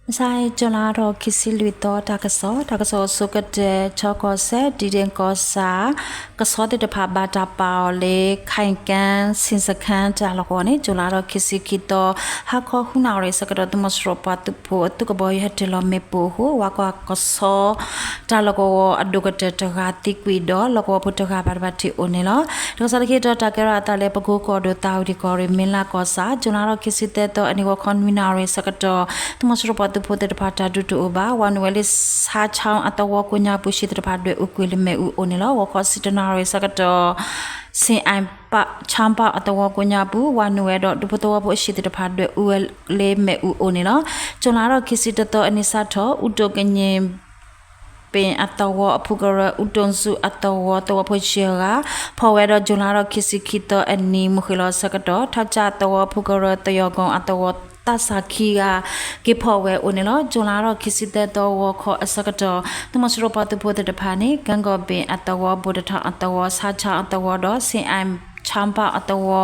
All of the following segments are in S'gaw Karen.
မဆါ ကၠူၤလါထီၣ်ခံဆံလွံၢ်သီ တၢ်ကစီၣ်, တၢ်ကစီၣ်အဆိကတၢၢ် ခၠီကီၢ်စဲၣ် ဒံဒ့ၣ်ကီၢ်ဆၣ် ကဆီသ့ၣ်တဖၣ်ဘၣ်တၢ်ပာ်အီၤလၢ ခဲၣ်ကၣ် ဆ့ၣ်စခၣ် တၢ်လီၢ်ကဝီၤန့ၣ် ကၠူၤလါထီၣ်ခံဆံခံသီ ဟါခီဃုနၣ်ရံၣ်ဆၢကတီၢ် သုးမီၤစိရိၤပှၤသုးဖိအသုးကဘီယူၤဟဲတ့ၢ်လီၤမ့ၣ်ပိၢ်အဃိ ဝၤကွၢ်ကဆီ တၢ်လီၢ်ကဝီၤအဒိၣ်ကတၢၢ်တဂၤသံကွံာ်ဒီး လီၢ်ကဝီၤဖိတဂၤဘၣ်ဒိဘၣ်ထံးအိၣ်န့ၣ်လီၤ. တၢ်ကစီၣ်လၢခံတီၤ တၢ်ကဲထီၣ်အသးလၢ ပကိကီၢ်ဒိၣ် သၣ်ဝံၤဒံကီၢ်ရ့ၣ် မ့ၢ်လးကီၢ်ဆၣ် ကၠူၤလါထီၣ်ခံဆံသၢသီ အနံၤဂီၤခီနွံနၣ်ရံၣ်ဆၢကတီၢ် သုးမီၤစိရိၤပှၤသုးဖိသ့ၣ်တဖၣ်တၢ်ဒုးတအိၣ်ဘၣ်. ဝၤနုာ်ဝဲလၢ ဆါခၠီအသဝီကိးညါပူၤ ဟံၣ်သ့ၣ်တဖၣ်ဒွဲၣ်အူကွံာ်လၢမ့ၣ်အူအိၣ်န့ၣ်လီၤ. ဂီၤခီဆံတၢနၣ်ရံၣ်ဆၢကတီၢ် ဆ့ၣ်အၣ် ဆၣ်ပၣ်အသဝီကိးညါပူၤ ဝၤနုာ်ဝဲဒီး ဒူဖိသဝီဖိအဟံၣ်သ့ၣ်တဖၣ်ဒွဲၣ်အူဝဲလၢမ့ၣ်အူအိၣ်န့ၣ်လီၤ. ကၠူၤလါထီၣ်ခံဆံတသီအနံၤစးထီၣ် အူတိၣ်ကည့ၣ် ပ့ၣ်အသဝီအဖုကရၢ အူတိၣ်စူၣ်အသဝီသဝီဖိယဲၢ်ဂၤ ဖီၣ်ဝဲဒီး ကၠူၤလါထီၣ်ခံဆံခံသီအနံၤ မုၢ်ဃ့ၢ်လီၤဆၢကတီၢ် ထီၣ်ကၠၣ်အသဝီအဖုကရၢ သယီၤကီၢ်အသဝီသးစၢ်ခံဂၤ က့ၤဖီၣ်ဝဲအိၣ်န့ၣ်လီၤ. ကၠူၤလါထီၣ်ခံဆံသၢသီဂီၤခီအဆၢကတီၢ် သုးမီၤစိရိၤပှၤသုးဖိသ့ၣ်တဖၣ်န့ၣ် ကၣ်ကီၢ်ဘ့ၣ်အသဝီ ဘိၣ်တထီၣ်အသဝီ ဆါခၠီအသဝီဒီး ဆ့ၣ်အၣ် ဆၣ်ပၣ်အသဝီ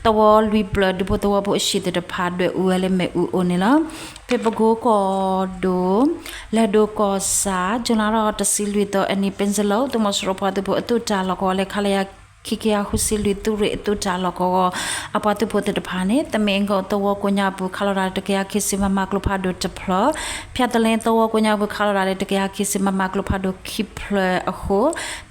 သဝီလွံၢ်ဖျၢၣ် ဒူဖိသဝီဖိအဟံၣ်သ့ၣ်တဖၣ်ဒွဲၣ်အူဝဲလၢမ့ၣ်အူအိၣ်န့ၣ်လီၤ. ဖဲပကိကီၢ်ဒိၣ် လဲၤဒိၣ်ကီၢ်ဆၣ် ကၠူၤလါထီၣ်တဆံလွံၢ်သီအနံၤ ပ့စလိၣ် သုးမီၤစိရိၤပှၤသုးဖိအသုးတၢ်လီၢ်ကဝီၤလၢ ခလရ ခံကယၤဃုဆံလွံၢ် သုးရ့ၣ်အသုးတၢ်လီၢ်ကဝီၤ အပှၤသုးဖိသ့ၣ်တဖၣ်န့ၣ် သမ့ၣ်အ့ၣ်ကိၣ်သဝီကိးညါပူၤ ခးလီၤဒၣ်လၢတကယၤခံဆံ မမ ကျိဖးဒိၣ်တဖျၢၣ်, ဖၠၣ်သလ့သဝီကိးညါပူၤ ခးလီၤဒၣ်လၢတကယၤခံဆံ မမ ကျိဖးဒိၣ်ခံဖျၢၣ်အဃိ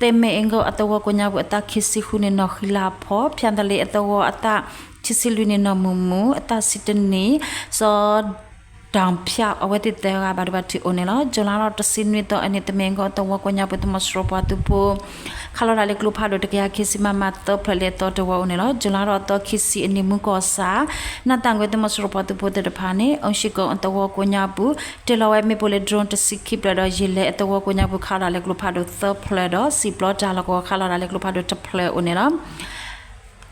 သမ့ၣ်အ့ၣ်ကိၣ်အသဝီကိးညါပူၤ အသးခံဆံဃုနံၣ်နီၢ်ဃံလၤဖီ ဖၠၣ်သလ့အသဝီအသး ခံဆံလွံၢ်နံၣ်နီၢ်မုၢ်မုၢ် အသးဆံတနံၣ် စီၤ တၢ်ဖၠၣ် အဝဲသ့ၣ်သၢဂၤဘၣ်ဒိဘၣ်ထံးအိၣ်န့ၣ်လီၤ. ကၠူၤလါထီၣ်တဆံနွံသီအနံၤ သမ့ၣ်အ့ၣ်ကိၣ်သဝီကိးညါပူၤ သုးမီၤစိရိၤပှၤသုးဖိ ခးလီၤဒၣ်လၢကျိဖးဒိၣ်တကယၤခံဆံ မမ သၢဖျၢၣ်လၢအသီတဝီအိၣ်န့ၣ်လီၤ. ကၠူၤလါထီၣ်သီခံဆံအနံၤ မူကီၢ်ဆၣ် နၢ်သၣ်ကွ့ သုးမီၤစိရိၤပှၤသုးဖိသ့ၣ်တဖၣ်န့ၣ် အူၣ်ၡံကိၣ်အသဝီကိးညါပူၤ တ့ၢ်လီၤဝဲမ့ၣ်ပိၢ်လၢ drone တဆံခံဖျၢၣ်ဒီး ယံာ်လဲအသဝီကိးညါပူၤ ခးလီၤဒၣ်လၢကျိဖးဒိၣ်သၢဖျၢၣ်ဒီး စံၣ်ပျီတၢ်လီၢ်ကဝီၤ ခးလီၤဒၣ်လၢကျိဖးဒိၣ်တဖျၢၣ်အိၣ်န့ၣ်လီၤ.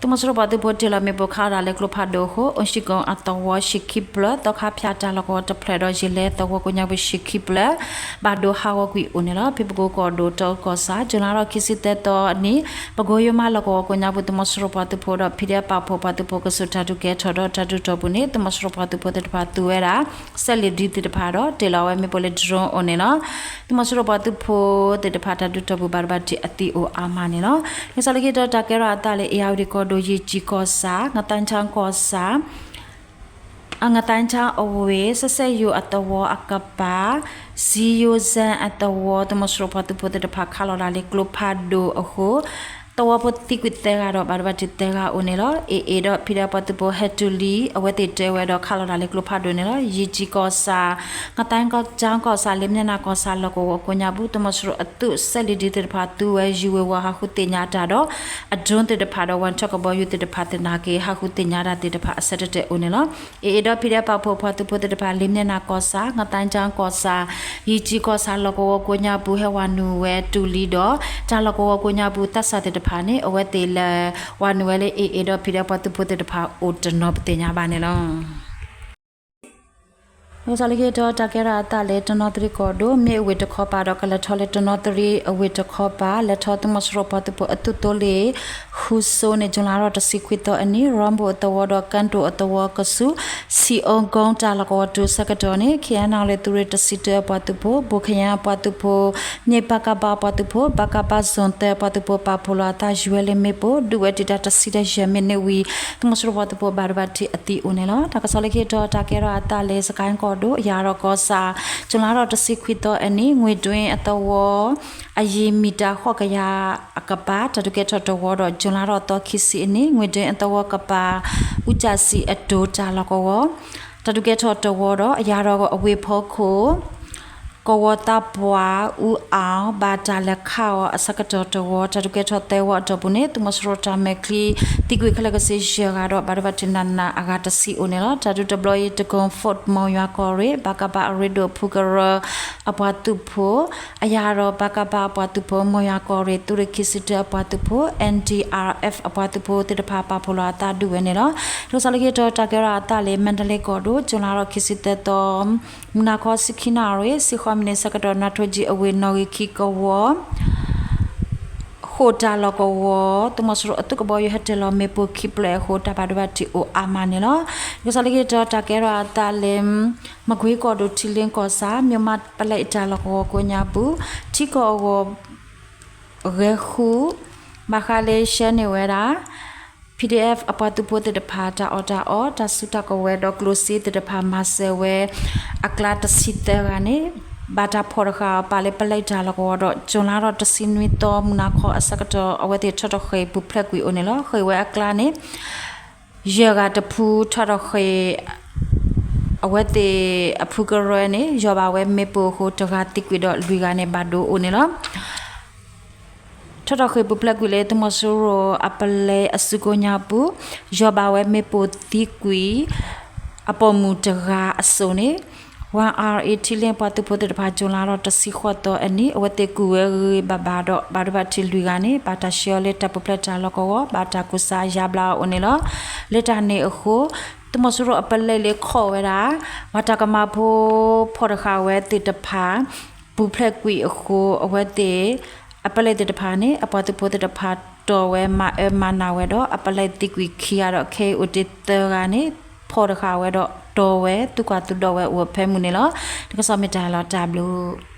သုးမီၤစိရိၤပှၤသုးဖိတ့ၢ်လီၤမ့ၣ်ပိၢ်ခးလီၤဒၣ်လၢကျိဖးဒိၣ်အဃိ အူၣ်ၡံကိၣ်အသဝီဟံၣ်ခံဖျၢၣ် သီခါဖၠၣ်တၢ်လီၢ်ကဝီၤတဖျၢၣ်ဒီး ယံာ်လဲသဝီကိးညါပူၤဟံၣ်ခံဖျၢၣ် ဘၣ်ဒိဟးဂီၤကွံာ်အိၣ်န့ၣ်လီၤ. ဖဲပကိကီၢ်ဒိၣ် တၢ်အူကီၢ်ဆၣ် ကၠူၤလါထီၣ်ခံဆံသၢသီအနံၤ ပကိယိမးလီၢ်ကဝီၤကိးညါပူၤ သုးမီၤစိရိၤပှၤသုးဖိဒီး PDF ပာ်ဖှိၣ်ပှၤသုးဖိကစူၢ်တၢ်ဒုးကဲထီၣ်ဒီးတၢ်ဒုးတီၢ်ပူၤန့ၣ် သုးမီၤစိရိၤပှၤသုးဖိသ့ၣ်တဖၣ်သူဝဲဒၣ် စဲးလံာ်ဒုသ့ၣ်တဖၣ်ဒီး တ့ၢ်လီၤဝဲမ့ၣ်ပိၢ်လၢ drone အိၣ်န့ၣ်လီၤ. သုးမီၤစိရိၤပှၤသုးဖိသ့ၣ်တဖၣ်တၢ်ဒုးတီၢ်ပူၤဘၣ်ဒိဘၣ်ထံးအသံအိၣ်အါမးန့ၣ်လီၤ. လၢကစီၣ်လၢခံတီၤ တၢ်ကဲထီၣ်အသးလၢ အ့ၣ်ယၣ်ဝတံၣ်ကီၢ်ဒိၣ် ယံာ်ကၠံကီၢ်ဆၣ် ငသၣ်ဆၣ်ကီၢ်ဆၣ် အငသၣ်ဆၣ်အဝ့ၢ် စဲးစဲးယိၤအသဝီအကပၤ စံယိၤစဲအသဝီ သုးမီၤစိရိၤပှၤသုးဖိသ့ၣ်တဖၣ် ခးလီၤဒၣ်လၢကျိဖးဒိၣ်အဃိ သဝီဖိသံကွံာ်သၢဂၤဒီး ဘၣ်ဒိဘၣ်ထံးသၢဂၤအိၣ်န့ၣ်လီၤ. အ့ၣ်အ့ၣ်ဒီး PDF ပှၤသုးဖိဟဲတုၤလံ အဝဲသ့ၣ်တဲဝဲဒီး ခးလီၤဒၣ်လၢကျိဖးဒိၣ်န့ၣ်လီၤ. ယံာ်ကၠံကီၢ်ဆၣ် ငသၣ်ဆၣ်ကီၢ်ဆၣ် လ့ၣ်မၠဲၣ်နါကီၢ်ဆၣ်လီၢ်ကဝီၤကိးညါပူၤ သုးမီၤစိရိၤအသုးစဲးလံာ်ဒုသ့ၣ်တဖၣ် သူဝဲယုၢ်ဝ့ၤဝီၤ ဟးဃုသ့ၣ်ညါတၢ်ဒီး အ drone သ့ၣ်တဖၣ်ဒီး ဝၣ်ထၢၣ်ကဘီယူၤသ့ၣ်တဖၣ်သနာ်က့ ဟးဃုသ့ၣ်ညါတၢ်သ့ၣ်တဖၣ်အဆၢတတဲာ်အိၣ်န့ၣ်လီၤ. အ့ၣ်အ့ၣ်ဒီး PDF ပာ်ဖှိၣ်ပှၤသုးဖိသ့ၣ်တဖၣ် လ့ၣ်မၠဲၣ်နါကီၢ်ဆၣ် ငသၣ်ဆၣ်ကီၢ်ဆၣ် ယံာ်ကၠံကီၢ်ဆၣ်လီၢ်ကဝီၤကိးညါပူၤ ဟဲဝၤနုာ်ဝဲတုၤလံဒီး တၢ်လီၢ်ကဝီၤကိးညါပူၤ သးစၢ်သ့ၣ်တဖၣ်န့ၣ် အဝဲသ့ၣ်လဲၤဝၤနုာ်ဝဲလၢ အ့ၣ်အ့ၣ်ဒီး PDF ပှၤသုးဖိသ့ၣ်တဖၣ်အိၣ်တနီၤပသ့ၣ်ညါဘၣ်န့ၣ်လီၤ. လၢကစီၣ်လၢခံတီၤ တၢ်ကဲထီၣ်အသးလၢ တနီသရံၣ်ကီၢ်ဒိၣ် မ့ၢ်အဝ့ၢ်တခီပၤဒီး ကလဲၤထီၣ်လၢတနီသရံၣ်အဝ့ၢ်တခီပၤ လဲၤထီၣ်သုးမီၤစိရိၤပှၤသုးဖိအသုးသိလ့ၣ် ဃုစိန့ၣ် ကၠူၤလါထီၣ်တဆံခွံသီအနံၤ ရီဘိၣ်အသဝီဒီး ကၣ်တိၣ်အသဝီကဆူး ဆံၣ်အီကိတၢ်လီၢ်ကဝီၤတုၤဆၢကတီၢ်န့ၣ် ခ့ၣ်အဲၣ်ယူၣ် သုးရ့ၣ်တဆံတၢအပှၤသုးဖိ ဘိၣ်ခယၣ်ပှၤသုးဖိ မ့ၢ် ပကဖ အပှၤသုးဖိ ပကဖ zone သၢအပှၤသုးဖိ ပာ်ဖှိၣ်လီၤအသးယံာ်ဝဲလၢမ့ၣ်ပိၢ် ဒုးဝဲတံာ်တာ်တဆံဒီးယဲၢ်မံးနံးဝံၤ သုးမီၤစိရိၤပှၤသုးဖိဘၣ်ဒိဘၣ်ထံးအသံအိၣ်န့ၣ်လီၤ. တၢ်ကစီၣ်လၢခံတီၤ တၢ်ကဲထီၣ်အသးလၢ စကဲၣ်ကီၢ်ဒိၣ် ယၤရီၣ်ကီၢ်ဆၣ် ကၠူၤလါထီၣ်တဆံခွံသီအနံၤ ငွ့ၣ်တွ့အသဝီ အယံၤမံၣ်တၢ်ဃိးကယၤအကပၤ တၢ်ဒုးကဲထီၣ်တဝီဒီး ကၠူၤလါထီၣ်သီခံဆံအနံၤ ငွ့ၣ်တွ့အသဝီကပၤ အူကၠၣ်စံၣ်အတိၤတၢ်လီၢ်ကဝီၤ တၢ်ဒုးကဲထီၣ်တဝီဒီး အယၤရီၣ်အဝ့ၢ်ဖီခိၣ် ကဝီၤသးပှၢ် အူအီၣ် ဘၣ်တၢ်လဲၤခးအီၤအဆၢကတီၢ်တဝီ တၢ်ဒုးကဲထီၣ်သၢဝီအတီၢ်ပူၤန့ၣ် သုးမီၤစိရိၤတၢ်မဲာ်ချံ သံကွံာ်ခဲလၢာ်ကဆ့ယဲၢ်ဂၤဒီး ဘၣ်ဒိဘၣ်ထံးနးနးအဂၤတဆံအိၣ်န့ၣ်လီၤ. တၢ်ဒုးတဘျီအံၤ တကိၣ် Fort မီၢ်ယွၤကီၢ်ရ့ၣ် ပကဖ အရ့ဒိၣ်ဖုကရၢ အပှၤသုးဖိ အယၤရီၣ် ပကဖ အပှၤသုးဖိ မီၢ်ယွၤကီၢ်ရ့ၣ် သုးရ့ၣ်ခံဆံတၢအပှၤသုးဖိ N D R F အပှၤသုးဖိသ့ၣ်တဖၣ် ပာ်ဖှိၣ်လီၤအသးဒုးဝဲန့ၣ်လီၤ. တၢ်ကစီၣ်လၢခံတီၤ တၢ်ကဲထီၣ်အသးလၢ မါဒလ့ကီၢ်ဒိၣ် ကၠူၤလါထီၣ်ခံဆံသၢသီ မုၢ်နၤခီ ဆံခံနၣ်ရံၣ် ဆံဃိးမံးနံးဆၢကတီၢ် နါထိၣ်ကၠံအဝ့ၢ် နီၣ်ဂံၢ်ခံကဝီၤ ဃ ခိၣ်တၢ်လီၢ်ကဝီၤ သုးမီၤစိရိၤအသုးကဘီယူၤဟဲတ့ၢ်လီၤမ့ၣ်ပိၢ်ခံဖျၢၣ်အဃိ တၢ်ဘၣ်ဒိဘၣ်ထံးအိၣ်အါမးန့ၣ်လီၤ. တၢ်ကစီၣ်လၢခံတတီၤ တၢ်ကဲထီၣ်အသးလၢ မကွ့ကီၢ်ဒိၣ်ထံလ့ကီၢ်ဆၣ် မၠိၣ်မးပလဲအတၢ်လီၢ်ကဝီၤကိးညါပူၤ ထံကီၢ်အဂီၢ် ဂဲၤဃု ဘၣ်ဃးလၢရှဲန့ၢ်ဝဲဒၣ် PDF အပှၤသုးဖိသ့ၣ်တဖၣ် တၢ်အီၣ်တၢ်အီ တၢ်စုတၢ်ကဝဲၤဒီးကျိၣ်စ့သ့ၣ်တဖၣ် မၤစၢၤဝဲအကျါတဆံသၢဂၤန့ၣ် ဘၣ်တၢ်ဖီၣ်တဃာ်အီၤ ပာ်လၢပလဲတၢ်လီၢ်ကဝီၤဒီး ကၠူၤလါထီၣ်တဆံနွံသီ မုၢ်နၤခီအဆၢကတီၢ် အဝဲသ့ၣ်ထီၣ်ထီၣ်ဃ့ၢ်ပူၤဖျဲးကွံာ်အိၣ်န့ၣ်လီၤ. ဃ့ၢ်ဝဲအကျါန့ၣ် ယဲၢ်ဂၤတဖုထီၣ်ထီၣ်ဃ့ၢ် အဝဲသ့ၣ်အဖုကရၢန့ၣ် ယီၢ်ဘၣ်ဝဲမ့ၣ်ပိၢ်အဃိ တဂၤသံကွံာ်ဒီးလွံၢ်ဂၤန့ၣ် ဘၣ်ဒိအိၣ်န့ၣ်လီၤ. ထီၣ်ထီၣ်ဃ့ၢ်ပူၤဖျဲးကွံာ်လၢသုးမီၤစိရိၤအပလဲအစုကိးညါပူၤ ယီၢ်ဘၣ်ဝဲမ့ၣ်ပိၢ်သံကွံာ် အပိာ်မုၣ်တဂၤအစိၣ်န့ၣ် ဝါအါအ့ ထံလ့ပှၤသုးဖိသ့ၣ်တဖၣ် ကၠူၤလါထီၣ်တဆံဃိးသီအနံၤ အဝဲသ့ၣ်ကူၣ်ဝဲဂ့ၤဂ့ၤဘၣ်ဘၣ်ဒီး ဘၣ်ဒိဘၣ်ထံးလွံၢ်ဂၤန့ၣ် ဘၣ်တၢ်ဆှၢအီၤလၢတၢ်ပူၤဖျဲးတၢ်လီၢ်ကဝီၤ ဘၣ်တၢ်ကူၣ်စါယါဘျါအီၤအိၣ်န့ၣ်လီၤ. လၢတၢ်န့ၣ်အဃိ သုးမီၤစိရိၤအပလဲလၢခိးဝဲဒၣ် ပှၤတၢ်ကမၤဖိဖီၣ်တဃာ်ဝဲသ့ၣ်တဖၣ် ပူၤဖျဲးကွံာ်အဃိ အဝဲသ့ၣ် အပလဲသ့ၣ်တဖၣ်န့ၣ် အပှၤသုးဖိသ့ၣ်တဖၣ်တီၢ်ဝဲမၤအၢမၤနးဝဲဒီး အပလဲသံကွံာ်ခံဂၤဒီး ခဲအံၤအိၣ်တ့ၢ်သၢဂၤန့ၣ် ဖီၣ်တဃာ်ဝဲဒီးတီၢ်ဝဲ သုကွၢ်သုဒီးဝဲအိၣ်ဖဲမုၢ်န့ၣ်လီၤ. တၢ်ကစီၣ်မ့ၢ်တၢ်လီၤတၢ်ဘျုး